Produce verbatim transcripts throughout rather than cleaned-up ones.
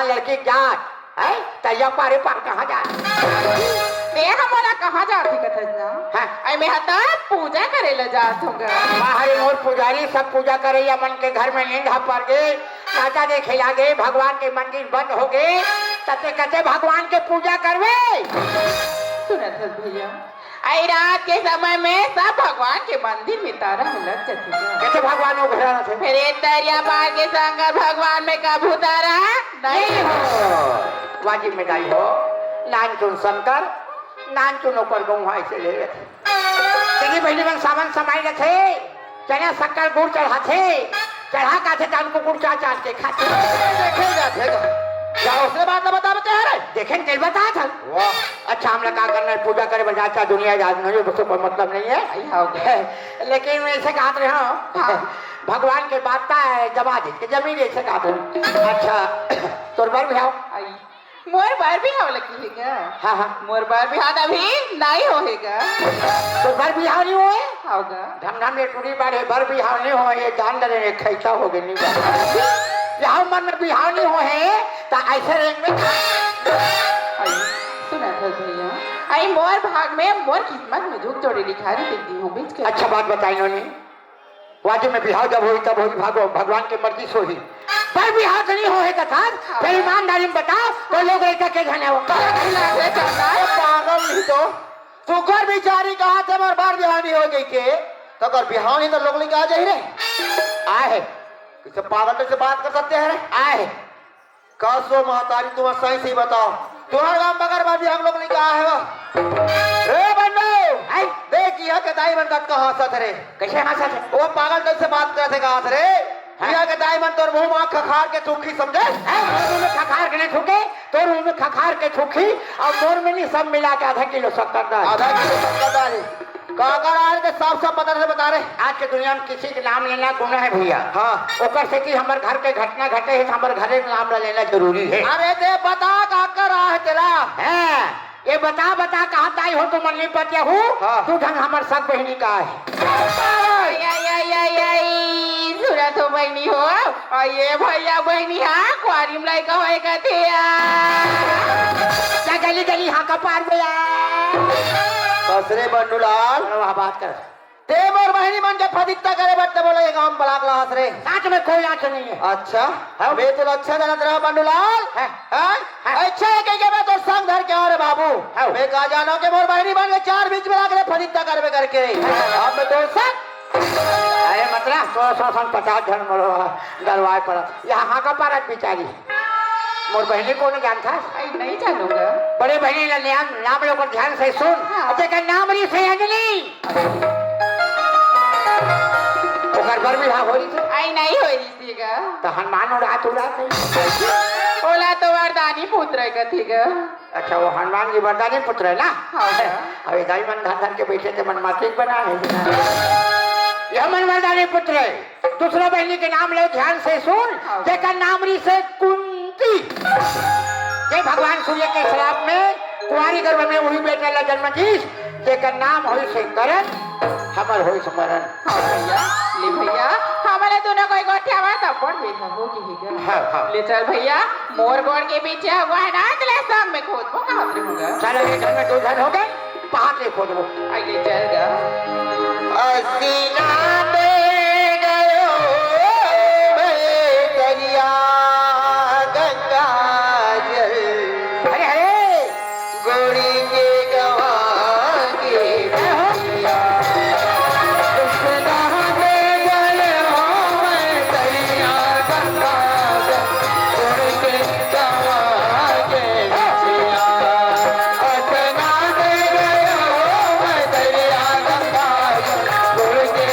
लड़की के जात, हैं? तरिया पारे पार कहाँ जात? ते ह मोला कहाँ जात हे कथस ना? हाँ। अई मैं ह त पूजा करे ला जात हों गा। वाह रे मोर पुजारी, सब पूजा करइया मन के घर में नींद ह पर गे, नाचा देखे लागे, भगवान के मंदिर बंद हो गे, त ते कते भगवान के पूजा करबे? सुनत हस भैया, अई रात के समय में सब भगवान के मंदिर में तारा में लग जाथे गा। कते भगवान वो घर आथे? फेर ए तरिया पार के शंकर भगवान में कभू तारा नहीं हो। वाजिब में दाई हो, नानचुन शंकर, नानचुन ओकर गौंहा अइसे ले लेथे। तेरी बहिनी मन सावन समाई रथे, चना शक्कर गुड़ चढ़ाथे, चढ़ा के आथे, त हमको गुड़ चाट चाट के खाथे। देखे जाथे गा। या ओसने बात ला बतावत हे रे? देखे न तेल बतात हन। वाह। अच्छा, हमला का करना हे? पूजा करे बर जात हे, दुनिया जात नहीं, उससे कोई मतलब नहीं है। अई हाँ, हो गया। लेकिन मैं अइसे कहत रहे हूँ, हाँ। भगवान के बात का है, जमा दे के जमीन अइसे कहत रहे हूँ। अच्छा, तोर बर बिहाव? अई। मोर बर बिहाव लगी हे गा? हाँ, हाँ। मोर बर बिहाव अभी नहीं होहे गा। तोर बर बिहाव नहीं होहे? हाँ गा। ढम ढम ये टूरी बाढ़े, बर बिहाव नहीं होहे, ये जान डरे, ये खैता हो गए नहीं बा। बिहाव मन में बिहाव नहीं होहे, त अइसे रेंग में। अई, सुनत हस भैया, अई मोर भाग में, मोर किस्मत में जुग जोड़ी लिखा रही, देख दी हूँ बीच के। अच्छा बात बताई नोनी। वाजिब में बिहाव जब होही तब होही, भागो, भगवान के मर्जी से होही। पर बिहाव तो नहीं होहे कथस, हाँ। फेर ईमानदारी में बता, वो लोग लइका के झन हे वो। पागल नहीं तो, सुघर बिचारी कहत हे मोर बर बिहाव नहीं होगे के, त ओकर बिहाव नहीं त लोग लइका आ जाही रे। आए हे। कइसे पागल से बात कर सकते हैं रे? आए हे। कस वो महतारी, तुमन सही सही बताव, तुंहर गांव बगर बर बिहाव लोग लइका आए हे वो? रे बंडू, हैं? देख इहाँ के दाई मन कतका हाँसत रे। कइसे हाँसत हे? वो पागल टाइप से बात करत हे, कहत रे, हाँ। इहाँ के दाई मन तोर मुंह में खखार के थूकही, समझे? हैं? मोर मुंह में खखार के नहीं थूके, तोर मुंह में खखार के थूकही, अउ मोर में नहीं, सब मिला के आधा किलो शक्कर डाल। आधा किलो शक्कर डाल। काकर आज के साफ साफ पता से बता रे। आज के दुनिया में किसी के नाम लेना गुनाह हे भैया। हाँ। ओकर सेती हमर घर के घटना घटे हे, त हमर घरे के नाम ला लेना जरूरी हे। अरे ते बता काकर आहे तेला। हैं, ये बता बता कहाँ ताई हो तुमन नहीं पतिया हो। हाँ। तू ढंग हमर सग बहिनी का हे। अई, अई, अई, अई, अई, सुनत हो बहिनी हो, अई ये भैया बहिनी हा कुआरी में लइका होए कथे यार। जा जल्दी जल्दी हाँका पार बे यार। कस रे बंडूलाल। अरे वाह, बात कर। ते मोर बहिनी मन के फदित्ता करे बर ते मोला ये गांव में बलाक लाहस रे। साथ में कोई आंच नहीं है। अच्छा, हाँ। मैं तो अच्छा जानत रहा बंडूलाल। हाँ। हाँ? हाँ। अच्छा हे कहिके मैं तोर संग धर के आंव रे बाबू। हाँ। मैं का जानों के मोर बहिनी मन के चार बीच में लाके फदित्ता करबे करके। हाँ। अब मैं तोर संग। अरे मतलब, तोर संग पचास झन मोर गलवाए पड़त। यहाँ हाँका पारत बिचारी। मोर बहिनी कोन जानथस? अई, नहीं जानों गा। बड़े बहिनी ला नाम, नाम ले ओकर ध्यान से सुन। हाँ। जेकर नाम रहिस हे अंजनी। ओकर बर बिहाव होइस हे? अई, नहीं होइस हे गा। त हनुमान उड़ात उड़ात हे। ओला तो वरदानी पुत्र हे कथे गा। अच्छा, वो हनुमान जी वरदानी पुत्र हे ना? हाँ गा। अबे दाई मन धर धर के बइठे थे, मन माफिक बना हे। ये मन वरदानी पुत्र हे। दूसरा बहिनी के नाम ले ध्यान से सुन, हाँ। जेकर नाम रहिस हे कुंती। जे भगवान सूर्य के श्राप में कुंवारी गर्भ में उही बेटा ला जन्म दीस, जेकर नाम होइस हे करण, हमर होइस मरण। हाँ भैया, ले भैया, हमन दोनों कोई गोठियावा त बड़ बेटा हो गे हे गा। हाँ, हाँ। ले चल भैया, मोर गोड़ के पीछे हुआ है ना, तेला संग में खोदबो कहत रहूँगा। चल, ये घर में दो झन हो गे, पहाड़ ले खोदबो। आइए, चल गा। असीना में गयो मैं दरिया गंगा जल। हरे हरे। गोड़ी के गवा के दरिया। असीना में गयो मैं दरिया गंगा जल। गोड़ी के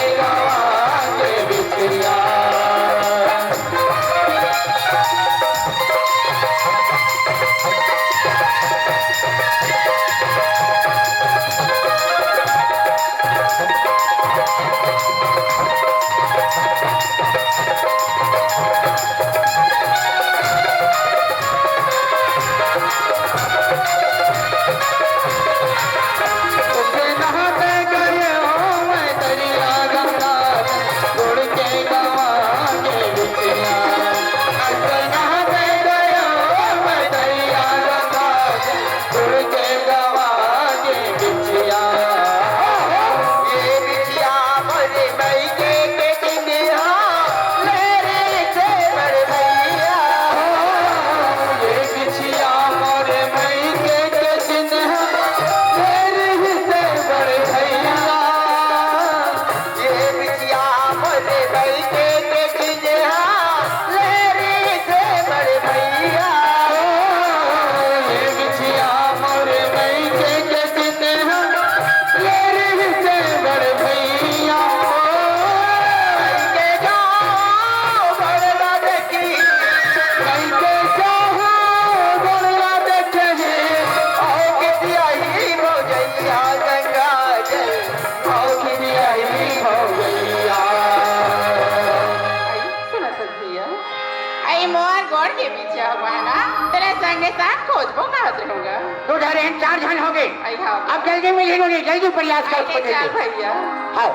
संगे साथ खोजबो कहत रहूंगा। दो झन, चार झन हो गए। आई हाँ। अब जल्दी मिल ही नहीं, जल्दी प्रयास कर। अरे चल भैया। हाँ।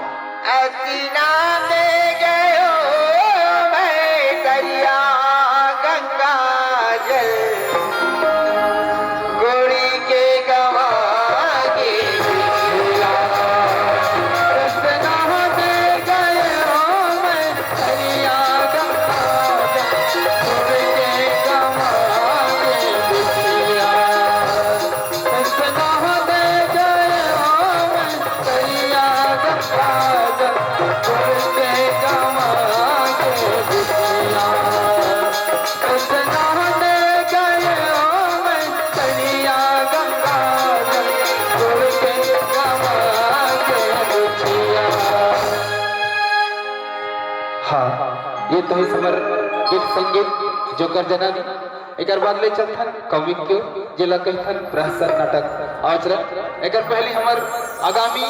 असीना में गयो मैं दरिया गंगा जल, गोरी के गवा के बिछिया। असीना में गयो मैं दरिया गंगा जल, गोरी के गवा के बिछिया। हाँ, ये तो है हमर गीत संगीत जोकर जनानी। एकर बाद ले चलथन कवि के, जेला कहिथन प्रहसन नाटक। आज र-, एकर पहले हमर आगामी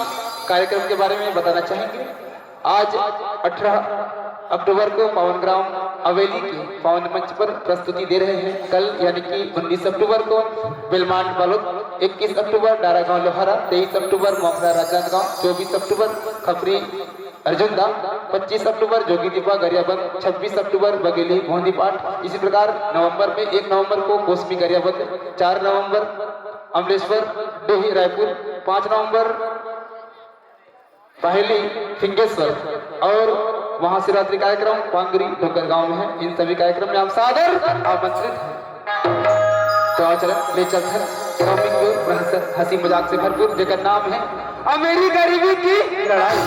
कार्यक्रम के बारे में बताना चाहेंगे। आज अठारह अक्टूबर को पावन ग्राम अवेली के पावन मंच पर प्रस्तुति दे रहे हैं। कल यानी कि उन्नीस अक्टूबर को बेलमांड बालोद, इक्कीस अक्टूबर डारागांव लोहारा, तेईस अक्टूबर मोखरा राजनांदगांव, चौबीस अक्टूबर खपरी अर्जुंदा, पच्चीस अक्टूबर जोगीदीपा गरियाबंद, छब्बीस अक्टूबर बगेली मोहंदीपाठ। इसी प्रकार नवंबर में, एक नवंबर को कोसमी गरियाबंद, चार नवंबर अमलेश्वर डोही रायपुर, पाँच नवंबर पहली फिंगेश्वर और महाशिवरात्रि कार्यक्रम पांगरी डोंगरगांव में है। इन सभी कार्यक्रम में आप सादर आमंत्रित हैं। तो आओ चला, ले चलते हैं कॉमिक व्यू, रहस्य, हंसी मजाक से भरपूर, जेकर नाम है अमीरी गरीबी की लड़ाई।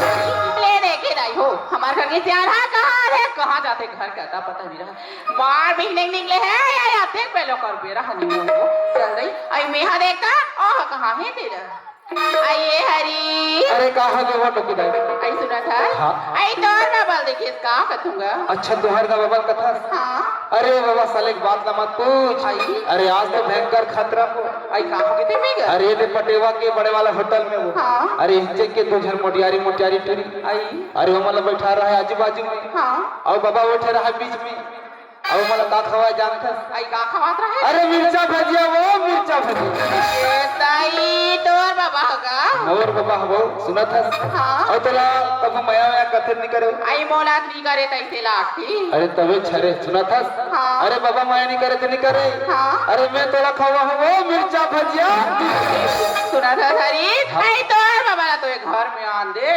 ले देखे दाई हो, हमार घर के सियान हा कहाँ है, कहाँ जाते घर का अता पता नहीं रहा। मार बिहने निकले है या आते पेलो कर बेरा हनी हो। चल रही, आई मेहा देखता, ओह कहाँ है तेरा? आइए हरी। अरे, का हो गे वो टोकी दाई? आई सुनत हस? हाँ। आई तोर बाबा ल देखेस का कथूंगा? अच्छा, तुहर का बाबा ल कथस? हाँ। अरे बाबा, साले के बात ला मत पूछ। आई। अरे, आज तो भयंकर खतरा हो। आई, का हो गे ते में गा? अरे, ये पटेवा के बड़े वाला होटल में वो। हाँ। अरे, हिंचे के दो झन मोटियारी, मोटियारी टूरी। आई। अरे, वो मतलब बैठा रहा है आजू बाजू में। हाँ। और बाबा बैठे रहा है बीच में। अब मोला का खवाए जानथस? आई का खवात रहे? अरे मिर्चा भजिया वो, मिर्चा भजिया। ए ताई, तोर बाबा होगा। मोर बाबा हवो, सुनत हस? हाँ। अउ तोला कभू मया वया करथे नहीं करे? आई मोला नहीं करे तैसे लागती। अरे तबे छरे, सुनत हस? हाँ। अरे बाबा मया नहीं करे ते नहीं करे। हाँ। अरे मैं तोला खवा हूँ वो मिर्चा भजिया। सुनत हस हरी? हाँ। आई तोर बाबा ला तो ये घर में आन दे।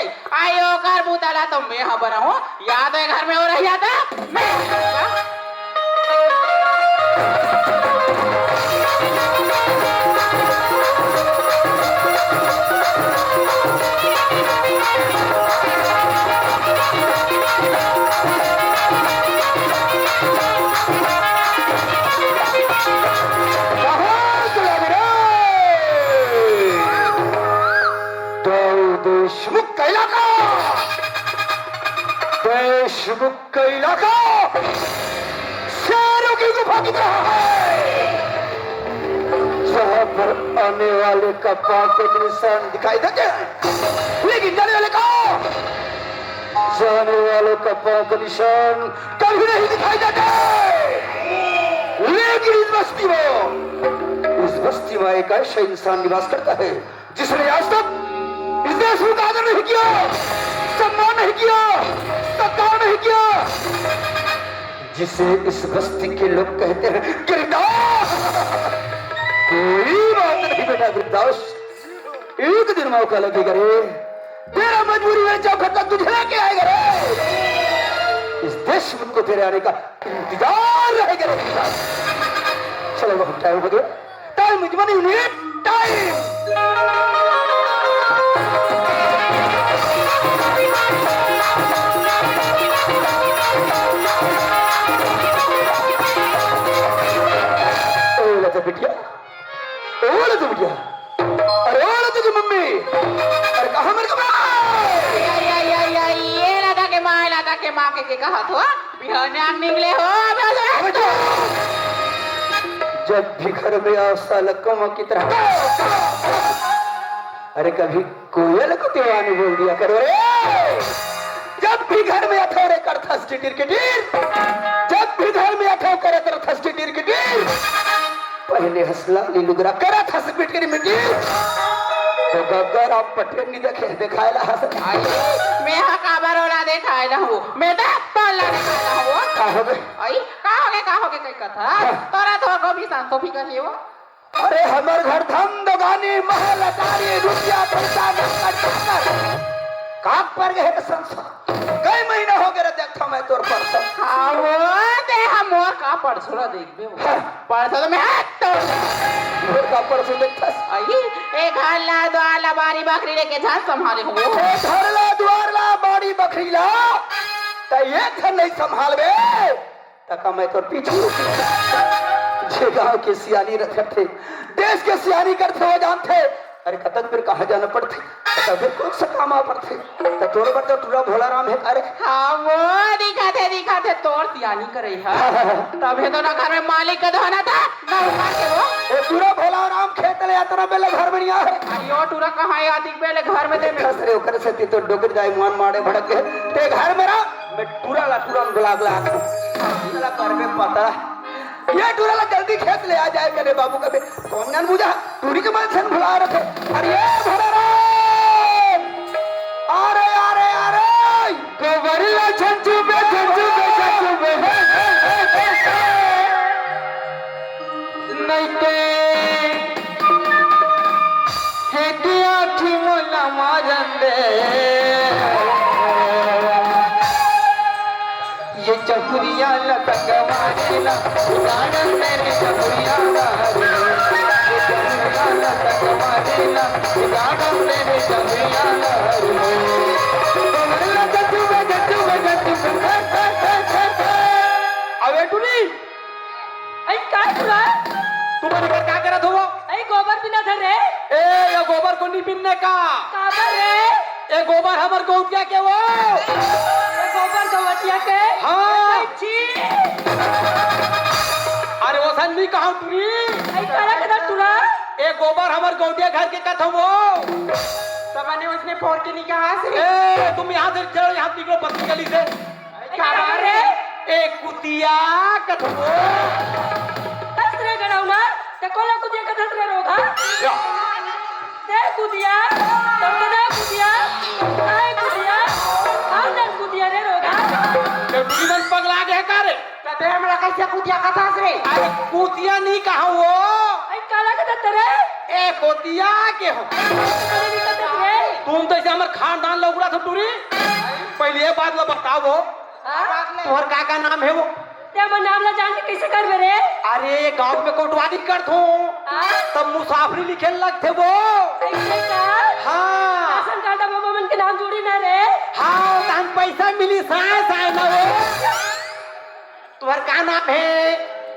आई ओकर बुता ला तो मैं हा बनाऊँ। या तो ये घर में हो रही आता, मैं कहाँ चला मेरा? तो देशमुख का इलाका, देशमुख का इलाका शेरों की गुफा की तरह है, जहाँ पर आने वाले का पाँव के निशान दिखाई देते हैं, लेकिन जाने वाले का, जाने वाले का पाँव का निशान कभी नहीं दिखाई देते। लेकिन इस बस्ती में, इस बस्ती में एक ऐसा इंसान निवास करता है, जिसने आज तक इस देश का आदर नहीं किया, सम्मान नहीं किया, सत्कार नहीं किया, जिसे इस बस्ती के लोग कहते हैं गिरदास। कोई बात नहीं बेटा गिरदास, एक दिन मौका लगेगा रे, तेरा मजबूरी में जब तक तुझे लेके आएगा रे। इस देश को तेरे आने का इंतजार रहेगा रे गिरदास। चलो बहुत टाइम हो गया। Time is money, you need time. ओ लता बिटिया, ओ लता बिटिया, अरे ओ लता की मम्मी, अरे कहाँ मर गया? या, या, या, या, ये लता के माँ, लता के माँ के, के कहा तो? बिहान आग निकले हो, अब आ जाओ। जब भी घर में आओ, साला कौवा की तरह। अरे, कभी कोयल को दीवानी बोल दिया करो रे। जब भी घर में अथो रे करथस टिटिर किटिर, जब भी घर में अथो करे करथस टिटिर किटिर। पहले हंसला ली लुगरा करत हंस पिट के मिट्टी। तो गग्गर अब पटेल नहीं देखे, देखाए ला हंस। आई, मैं हा काबर ओला देखाए ला हूँ, मैं तो तोला देखाए ला हूँ। का हो गए? आई, का हो गए, का हो गए, कई कथा? हाँ। तोरा तो को भी सांसो भी करियो। अरे हमर घर धन दोगानी, महल अटारी, रुपया पैसा नकद चाकर। काक पर गए रे संसा। कई महीना हो गए रे, देखा मैं तोर परसों। हाँ, वो दे हम मोर का परसों ला देखबे वो। हाँ। परसों तो मैं हाथ तोड़। मोर का परसों देखथस। आई, ए घर ला, द्वार ला, बारी बखरी लेके झन संभाले हो। ए घर ला, द्वार ला, बारी बखरी ला, त एक झन नहीं संभालबे। तका मैं तोर पीछू। जे गांव के सियानी रथे, देश के सियानी करथे, वो जानथे। अरे कतक बेर कहाँ जाना पड़थे, कतक बेर कौन सा काम आ पड़थे। त तोर बर तो टूरा भोला राम हे का रे। हाँ, वो दिखाथे, दिखाथे तोर सियानी करई हा। तभे तो ना घर में मालिक का धोना था, ना उठा के वो। ए टूरा भोला राम खेत ले अतना बेले घर में नहीं आए। अरे ओ टूरा कहाँ है, आदिक बेले घर में दे में। खस रे, ओकर से ती तो डोकर जाए, मुआन मारे भड़क के। ते घर में रह, मैं टूरा ला टूरा बुला बुला के। साला करबे पता। ये टूरा ला जल्दी खेत ले आ जाए करे बाबू कबे। कौन जान बुझा, टूरी के मन से भुला रखे। अरे ये भरा रे। अरे, अरे, अरे। गोबर ला झंझू में, झंझू में, झंझू में। नहीं तो हे के आँखी मोला मारन दे। ये चहुरिया लतक मारेला, उदाहरण मेरे चहुरिया ला रे। ये चहुरिया लतक मारेला, उदाहरण मेरे चहुरिया ला रे। अबे टुरी, अई, का टुरा? तुमन एकर का करत हवो? अई, गोबर बिनत हन रे। ए, ये गोबर कोनी बिनने का? काबर रे? ए गोबर हमर गौटिया के वो। ए गोबर गौटिया के? हाँ। अई, छी। अरे, ओसन नहीं कहा टुरी। अई, काला कदर टुरा? ए गोबर हमर गौटिया घर के कथम वो। तब मैंने उसने फोड़ के नहीं कहा से। ए, तुम यहाँ से चलो, यहाँ निकलो पतली गली से। काबर रे? ए कुतिया कथबो। कस रे गड़ौना, ते कोला कुतिया कथस रे रोगा? या। ते कुतिया, तब ते कुतिया, काय कुतिया, आंदर कुतिया रे रोगा। ते बुढ़ी मन पगला गे हे का रे? ते हमला कैसे कुतिया कथस रे? अरे कुतिया नहीं कहा वो। अई काला कथस रे? ए कुतिया के हो। अरे नहीं कथस रे। तुम तो ऐसे हमर खानदान लौकड़ा था टुरी। पहले ये बात ला बताओ। हाँ? तुहर का का नाम हे वो? ते हमर नाम ला जान के कैसे करबे रे? अरे, ये गांव में कोटवारी करथो, हाँ? तब मुसाफरी लिखे लगथे वो। ऐसे का? हाँ। राशन कार्ड में हमन के नाम जुड़ी ना रे। हाँ, तहन पैसा मिली साय साय ना वो। तुहर का नाम हे?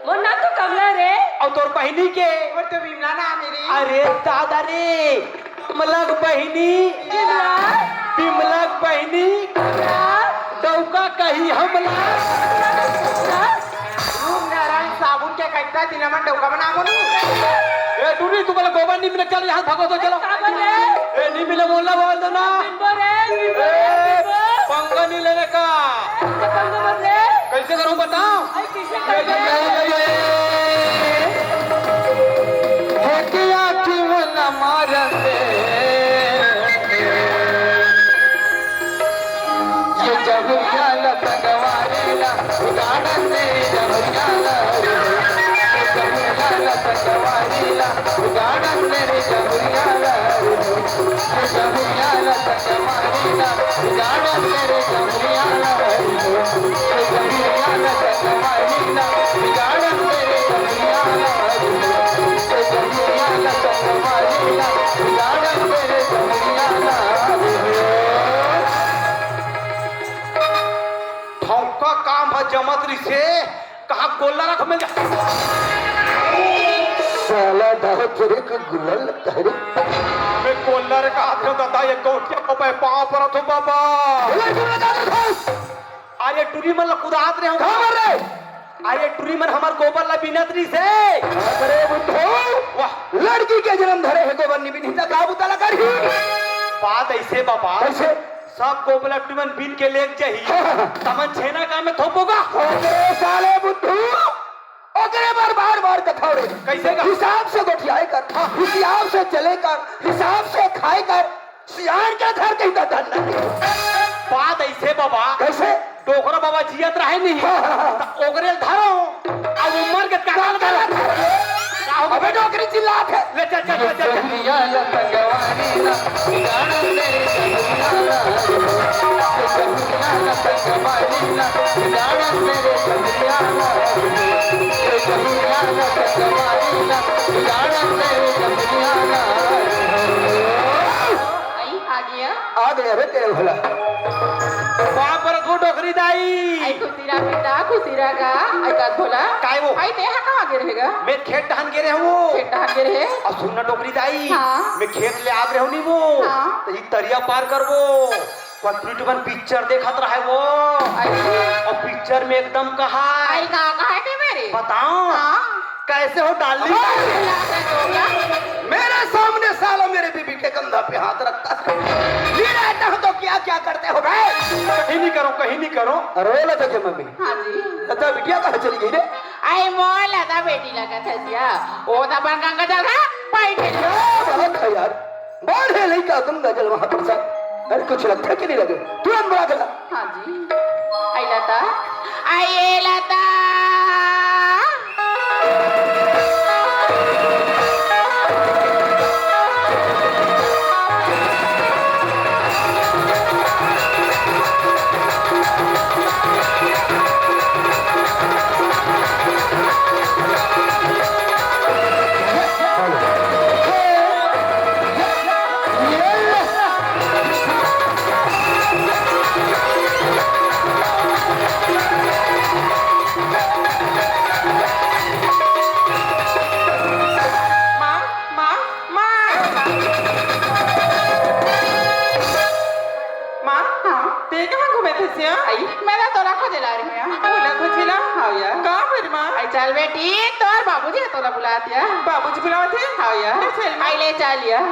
मोर नाम तो कमला रे। अउ तोर बहिनी के? मोर तो विमला नाम हे रे। अरे दादा रे, कमला के बहिनी। विमला। विमला के बहिनी। कमला। डौका कही हमला। विमला। रूप नारायण साबुन के कट्टा दिन हमन डौका बना बोलू। ए टुरी, तू बोला गोबर नहीं मिले, चल यहाँ भागो तो चलो। काबर रे? ए नहीं मिले बोलना बोल दो ना। मिलबो रे, मिलबो रे, ए, मिलबो। पंगा नहीं लेने का। कैसे करूं बताओ? हे किया क्यों न मारते? ये जहुरिया लतंगवारेला, उदाड़न मेरे जहुरिया ला रे। ये जहुरिया लतंगवारेला, उदाड़न मेरे जहुरिया ला रे। ठौका काम ह जमत रिसे। कहाँ गोल्लर रख में जा। साला दाऊ तेरे को गुलाल लगता है रे। मैं गोल्लर का हाथ में दादा, ये गौटिया को मैं पाँव परत हूँ बाबा। बोला क्यों लगा दे घास? अरे टुरी मन ला कुदात रहे हूँ। कहाँ मर रहे? अरे टुरी मन हमर गोबर ला बिनत रहिसे। अरे बुद्धू, वाह। लड़की के जन्म धरे हे गोबर नि बिनही त का बुता ला करही? बात ऐसे बाबा। कैसे? सब गोबर ला टुरी मन बिन के लेग जाही। हाँ, हाँ, हाँ। तमन छेना का में थोपोगा। अरे साले बुद्धू, ओ करे बर बार बार कथौरे। कैसे का? हिसाब से गोठियाए कर, हाँ। हिसाब से चले कर, हिसाब से खाए कर। सियान के घर कहीं का धन नहीं। बात ऐसे बाबा। कैसे? डोकरा बाबा जियत रहे नहीं। हाँ, हाँ, हाँ। त ओकरे ल धरो। अब उमर के का का धरो? का हो? अबे डोकरी चिल्लात हे। ले चल, चल, चल, चल, चल। आई, आ गया। आ गया रे तेरे भला। बाप रे, तू डोकरी दाई। आई खुशी रहा बेटा, खुशी रहा का? आई का भोला? काय वो? आई ते हा कहाँ गे रहेगा? मैं खेत डहन गे रहे हूँ। खेत डहन गे रहे? और सुन ना डोकरी दाई, हाँ। मैं खेत ले आ रहे हूँ नी वो। हाँ। तो ये तरिया पार करबो। वो टूट बन पिक्चर देखत रहे वो। आई। और पिक्चर में एकदम कहा। आई का, कहा थे मेरे? बताओ। हाँ। कैसे हो डार्लिंग? मेरे सामने साला मेरे बीबी के कंधा पे हाथ रखता है। ये रहता हो तो क्या क्या करते हो बे? कहीं नहीं करो, कहीं नहीं करो। रो लता के मम्मी। हाँ जी। लता बिटिया कहाँ चली गई रे? आई मोर लता बेटी लगत हे जिया। ओ त अपन गंगा जल था, बैठे। क्या बात है यार, बाढ़े लइका गंगा जल महाप्रसाद। अरे कुछ लगता कि नहीं लगे? तुरंत बुला के ला। हाँ जी। आई लता, आई ए लता। माँ, माँ, माँ। माँ, हाँ? ते कहाँ घूमे थे सिया? आई, मैं तो तोला खोजे ला रही हूँ। तोला खोजे ला? हाँ यार। कहाँ पर माँ? आई चल बेटी, तोर बाबूजी तोला बुलात हे। बाबूजी बुलावत हे? हाँ यार। ले चल माँ। आई ले चल यार।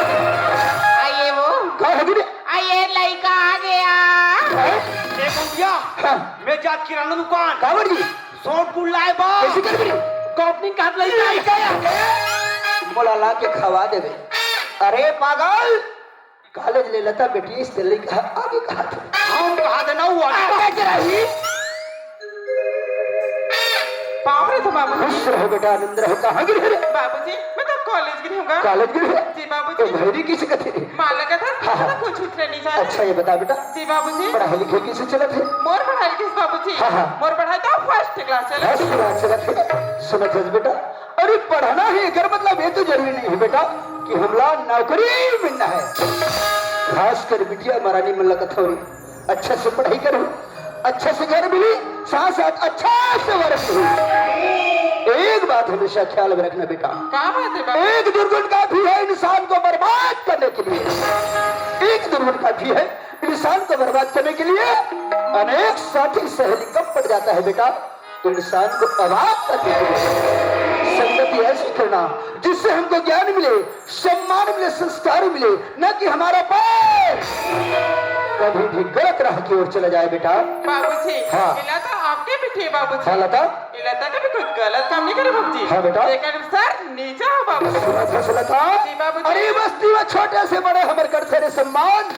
आइए वो। का हो गे? आइए, लइका आ गया। ए कुंतिया, हाँ। मैं जात किराना दुकान। काबर जी? शॉर्ट कुल लाए बा। कैसे कर बड़ी? कंपनी का लइका। लइका आ गया। मोला ला के खवा देबे। अरे पागल, कॉलेज ले लता बेटी, इससे लइका आगे कहा था। हम कहा देना वो आगे। आगे के रही। पाँव रे तो बाबू। खुश रहो बेटा, आनंद रहो। कहाँ गिरे रे? बाबूजी, मैं तो कॉलेज गिरी हूँ। कॉलेज गिरे? जी बाबूजी। ए भैरी किसे कथे रे? माँ लगा था, हाँ, हाँ। तो कुछ उतरे नहीं जाए। अच्छा ये बता बेटा। जी बाबूजी। पढ़ाई लिखाई किसे चलत हे? मोर पढ़ाई किस बाबूजी? हाँ, हाँ। मोर पढ़ाई तो फर्स्ट क्लास चलत। फर्स्ट क्लास चलत हे। सुनत हस बेटा, अरे पढ़ना हे, एकर मतलब ये तो जरूरी नहीं है बेटा कि हमला नौकरी मिलना है। खास कर बिटिया महारानी मन ला कथौरी, अच्छा से पढ़ाई करो, अच्छा से घर मिली, साथ साथ अच्छा से वर मिली। एक बात हमेशा ख्याल में रखना बेटा, का बात है बाबा? एक दुर्गुण काफी है इंसान को बर्बाद करने के लिए, एक दुर्गुण काफी है इंसान को बर्बाद करने के लिए। अनेक साथी सहेली कम पड़ जाता है बेटा, तो इंसान को अभाग करने के लिए संगति ऐसी करना जिससे हमको ज्ञान मिले, सम्मान मिले, संस्कार मिले, न कि हमारा पैर कभी भी गलत राह की ओर चला जाए बेटा। बाबूजी, हाँ। मिला तो आपके पीछे बाबूजी। हाँ लता। मिला तो कभी कोई गलत काम नहीं करे बाबूजी। हाँ बेटा। लेकिन सर नीचा हो बाबूजी। सुना था लता? जी बाबूजी। अरे बस्ती में छोटे से बड़े हमर करथे रे सम्मान।